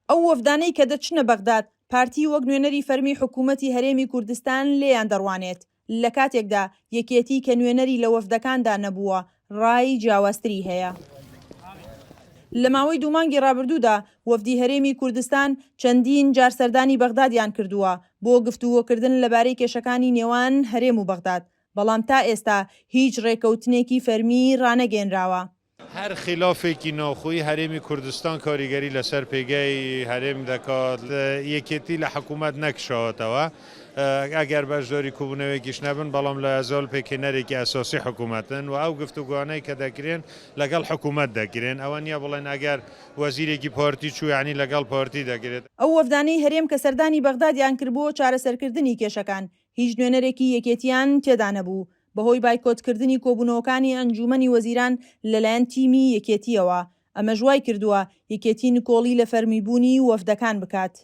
ئەو وەفدانەی کە دەچنە بەغداد، پارتی وەک نوێنەری فەرمی حکوومەتی هەرێمی کوردستان لێیان دەڕوانێت، لە کاتێکدا یەکێتی کە نوێنەری لە وەفدەکاندا نەبووە، ڕای جیاوازتری هەیە. لە ماوەی دوو مانگی ڕابردوودا وەفدی هەرێمی کوردستان چەندین جار سەردانی بەغدادیان کردووە بۆ گفتوگۆکردن لەبارەی کێشەکانی نێوان هەرێم و بەغداد، بەڵام تا ئێستا هیچ ڕێککەوتنێکی فەرمی ڕانەگەیەنراوە. هەر خیلافێکی ناوخۆیی هەرێمی کوردستان کاریگەری لەسەر پێگەی هەرێم دەکات، یەکێتی لە حکوومەت نەکشاوەتەوە، ئەگەر بەشداری کۆبوونەوەیەکیش نەبن، بەڵام لایەزال پێکهێنەرێکی ئەساسی حکوومەتن و ئەو گفتوگۆانەی کە دەکرێن لەگەڵ حکوومەت دەکرێن، ئەوە نییە بڵێن ئەگەر وەزیرێکی پارتی چوو یانی لەگەڵ پارتی دەکرێت. ئەو وەفدانەی هەرێم کە سەردانی بەغدادیان کرد بۆ چارەسەرکردنی کێشەکان، هیچ نوێنەرێکی یەکێتییان تێدا نەبوو، بەهۆی بایکۆتکردنی کۆبوونەوەکانی ئەنجوومەنی وەزیران لەلایەن تیمی یەکێتییەوە، ئەمەش وایکردووە یەکێتی نکۆڵی لە فەرمیبوونی وەفدەکان بکات.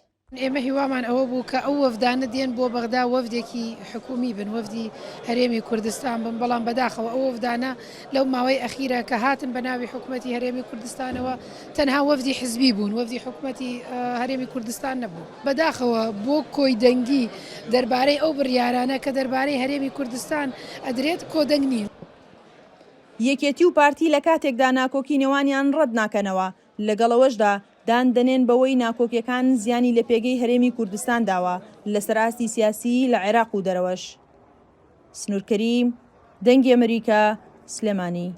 ئێمە هیوامان ئەوە بوو کە ئەو وەفدانە دێن بۆ بەغدا وەفدێکی حکوومی بن، وەفدی هەرێمی کوردستان بن، بەڵام بەداخەوە ئەو وەفدانە لەو ماوەی ئەخیرە کە هاتن بە ناوی حکوومەتی هەرێمی کوردستانەوە تەنها وەفدی حزبی بوون، وەفدی حکوومەتی هەرێمی کوردستان نەبوون. بەداخەوە بۆ کۆی دەنگی دەربارەی ئەو بڕیارانە کە دەربارەی هەرێمی کوردستان ئەدرێت کۆدەنگ نین. یەکێتی و پارتی لە کاتێکدا ناکۆکی نێوانیان ڕەت ناکەنەوە، لەگەڵ ئەوەشدا دان دەنێن بەوەی ناکۆکیەکان زیانی لە پێگەی هەرێمی کوردستان داوە لەسەر ئاستی سیاسی لە عێراق و دەرەوەش. سنور کەریم، دەنگی ئەمریکا، سلێمانی.